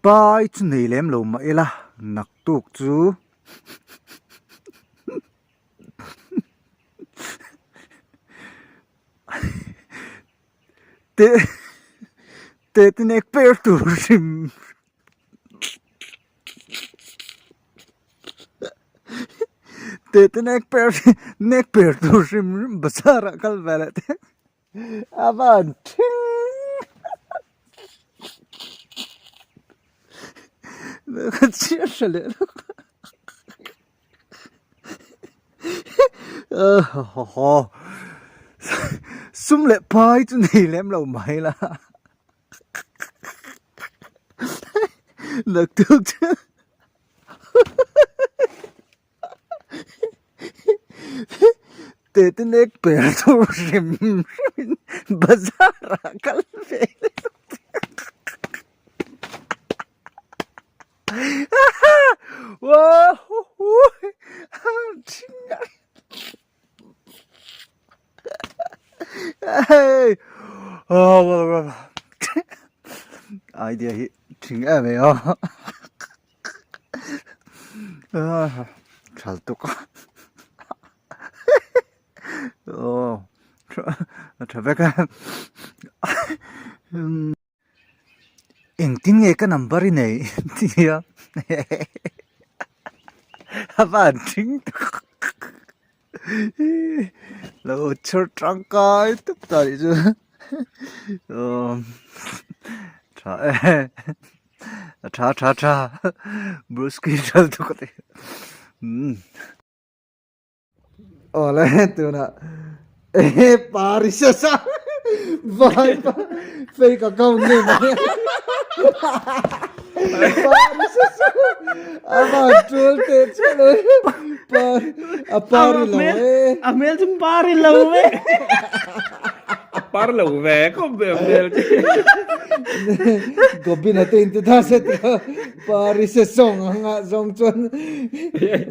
pai chu nei lem lo mah ila naktuk chu Teh teh te nek per tur hrim teh te nek per nek per tur hrim hrim bazar ah kal ve leh te a van thing ka chhiar hre leh lawk Sum leh pai chu nei lem lo mai la naktuk chu tete nek per tur hrim hrim in bazar ah kal ve leh Idea hi thing em mai a thal tuk a aw tha vek a. Engtin nge ka number i nei tia a van thing tak lo chhur tangkai tawp ta nih chu aw tha e a tha tha tha brusky ṭhal tuk a ti umm. Awle tunah ehe Paris a vai pa fake account nge mai Paris a van tul teh chiah lo par a pari lo e a hmel chu pari lo ve a par lo ve khawp ve a hmel chu Gobina te in ti ta se Paris a song anga zawng chuan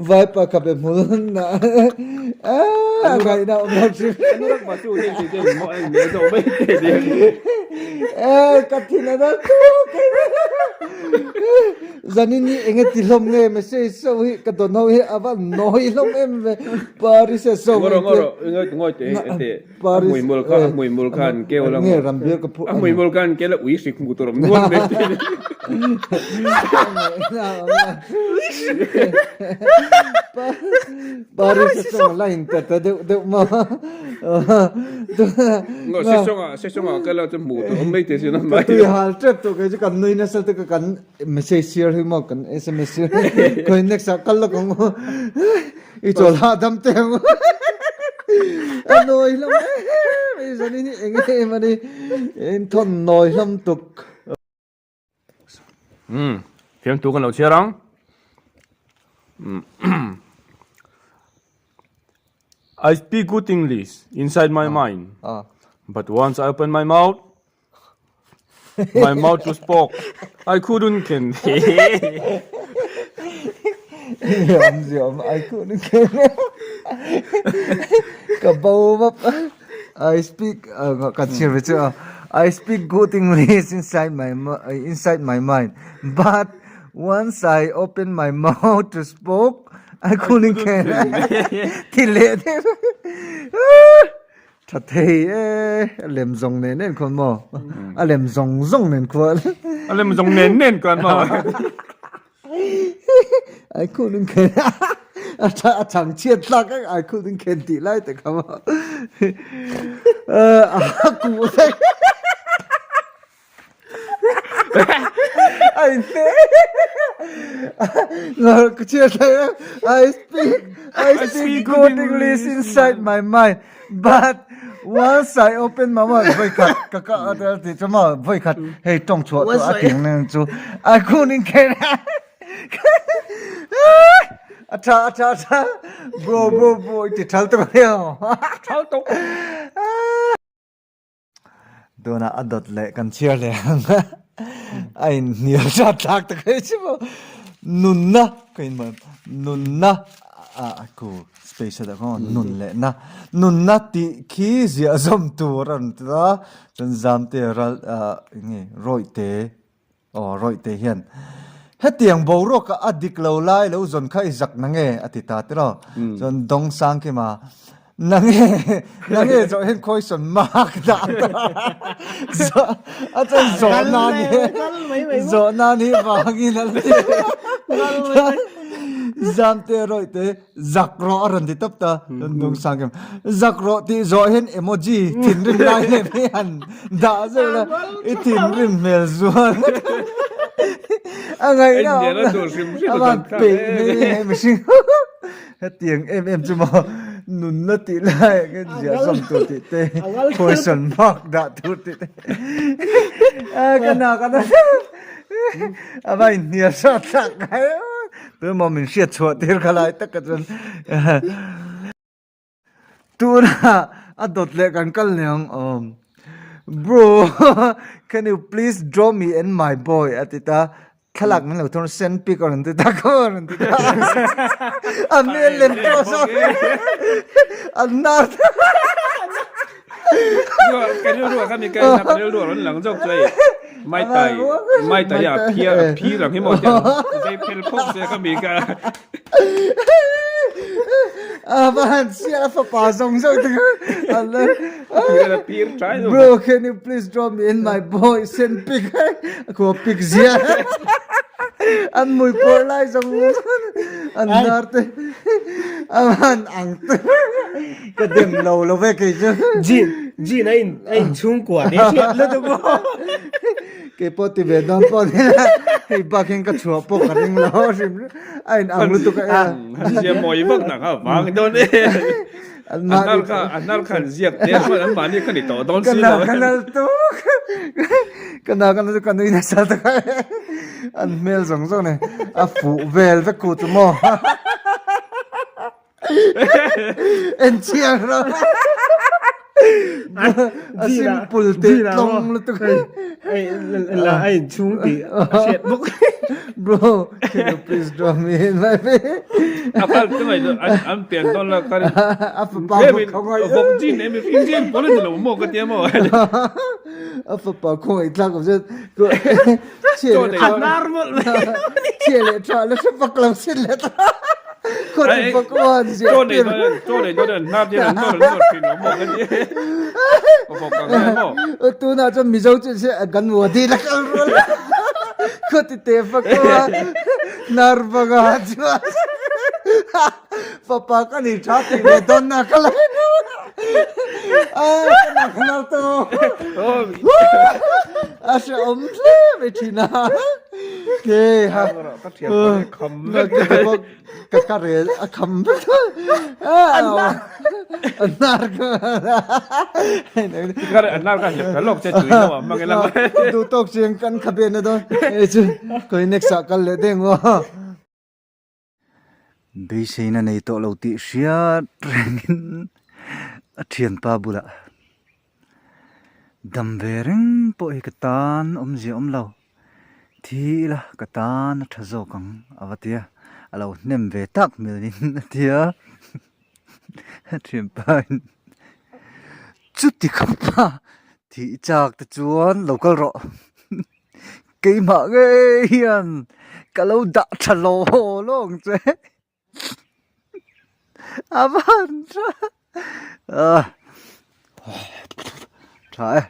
vaipa ka be hmul na a ngaihna awm lo hrim. Anurak Basu te ti te mo en me zo mai te ni. Eh ka thin a dal tuk. Zanin hi enge ti hlawm nge message so hi ka dawn ho hi a va nawi hlawm em ve Paris a song. Ngoro ngoro ngoi ngoi te te. A hmuimul kha a hmuimul kha an keu la Nge Rambir Kapoor a hmuimul kha an keu la ui hrik hmuh tur awm nual mai te Paris a song la in ta ta deuh deuh ma Ngo se song ah se song ah ka la chu hmuh tur awm mai te sin a mai Tui hal tep tu kai chu kan nui nasa te ka kan message share hi mo kan SMS share khoi next ah kal la kong I chawl hahdam teh ang u. A nawi hlawm em em zanin hi eng em a ni. In thawn nawi hlawm tuk. Umm fiamthu kan lo chhiar ang. I speak good English inside my mind but once I open my mouth My mouth to spoke. I couldn't can. Awm zia awm I couldn't can. Ka bo vap. I speak ka chhiar ve chu a. I speak good English inside my inside my mind but once I open my mouth to spoke I couldn't can. Thi leh thei. Tha thei e, a lem zawng nen nen khuan maw? A lem zawng zawng nen khuan. A lem zawng nen nen khuan maw? Ai khuh khen a tha a chang chhiat tlak ang ai khuh khen tih lai te kha maw? A kuh thei. I I speak I speak good English inside my mind but once I open my mouth voi khat ka ka a ti chu maw voi khat hei tawng chhuah chu a tiang nen chu a khun in kher a tha a tha a tha bro bro bro i ti thal tuk a Thal tuk. Tunah a dawt leh kan chhiar leh ang a, a inhnial hrat thlak ta kher chi maw. Nunna ka inhmuh em? Nunna a ku space a dah kha nun leh na. Nunna tih khi ziah zawm tur a rawn ti a, chuan Zamte ral eng nge rawihte. Aw Rawihte hian hetiang boruaka a dik lo lai lo zawn kha i zak nange a ti ta tiraw. Chuan Dawngsangkima Nange nange zawh hian khawisawn mak dah ta a chuan zawh nan hi zawh nan hi vangin a la ti Zamte Rawihte Zak rawh a rawn ti tawp ta chuan Dawngsangkima Zak rawh tih zawh hian emoji thinrim lai leh mai han dah zeuh la i thinrim hmel zual a ngaihna a awm lo a van peih mai he mihring Hetiang em em chu maw nunna tih lai ah khian ziah zawm tur tih te khawisawn mak dah tur tih te a ka nak a a va inhnial hrat thlak ngai tun maw min hriat chhuah tir kha lai tak ka chuan tuna a dawt leh kan kal niang awm bro can you please draw me and my boy a ti ta Thlalak min lo thawr send pic a rawn ti ta kha a rawn ti ta a hmel lem pawh saw a hnar Ka rilru ah khan mi ka en a ka rilru a rawn lang zawk chu hei mai tai mai tai a phir a phir ang hi maw tiang zai phel phawk che kha mi ka A va han chhiat a fapa zawng zawng te kha a phir trai zawk Bro can you please draw me in my boy send pic a khua pic zia an mui pawr lai zawng an hnar te a han ang te ka dem lo lo ve kei chu Jin Jin a in a in chhungkua te hriat lutuk maw kei pawh ti ve dawn pawh ni la hei bak hian ka chhuah pawh ka ring lo hrim a in ang lutuk a han zia mawi vak nak a vang dawn e An nar kha an nar kha an ziak te chuan an mahni kha ni tawh dawn si lo. Ka nal tuk. Ka nal ka nal ka nui nasa tak a. An hmel zawng zawng nei a fuh vel vek ku chu maw. En chiang ro. A simple teh tlawng lutuk. Ei la a inchhung tih a hriat bawk. Bro, can you please draw me in my face? A kal te mai an an pian dawn la kar A fapa Tlem in khawngaih vawk chin em in chin pawl ani lo maw ka tia maw. A fapa khawngaih thlak awm zet. Chhe leh A hnar mawlh mai. Chhe leh tha la hre vak lo sin leh ta. Khaw ti vak aw an ziah Chaw nei tir. dawn chaw nei dawn an hnar hian an nawr an nawr thin lo maw ka tia. Vawk ang hian maw. Tunah chuan Mizo chu se kan wadi la kal rual. Khaw ti te vak aw a hnar vanga chuan fapa ka ni tha tih ve dawn na ka la a ka nak hnar to. A hrehawm hle mai thin a. Ke ha. Ka thian pawh hi kham vek. Ka ka rel a kham vek. A hnar ka. Ka a hnar ka hlep ta lawk che tui lo a mang ila. Du tawk chiang kan khabe na dawn. Hei chu koi next ah kal leh deng aw. Beiseina nei tawh lo tih hriat rengin a thianpa bulah dam ve reng pawh hi ka tan awmzia awm lo, thi ila ka tan a tha zawk ang a va ti a, a lo hnem ve tak hmelin a ti a, a thianpa in chuti khawpa thih chak te chuan lo kal rawh. Keimah ngei hian ka lo dah tha lo lo ang che a van tha a tha e.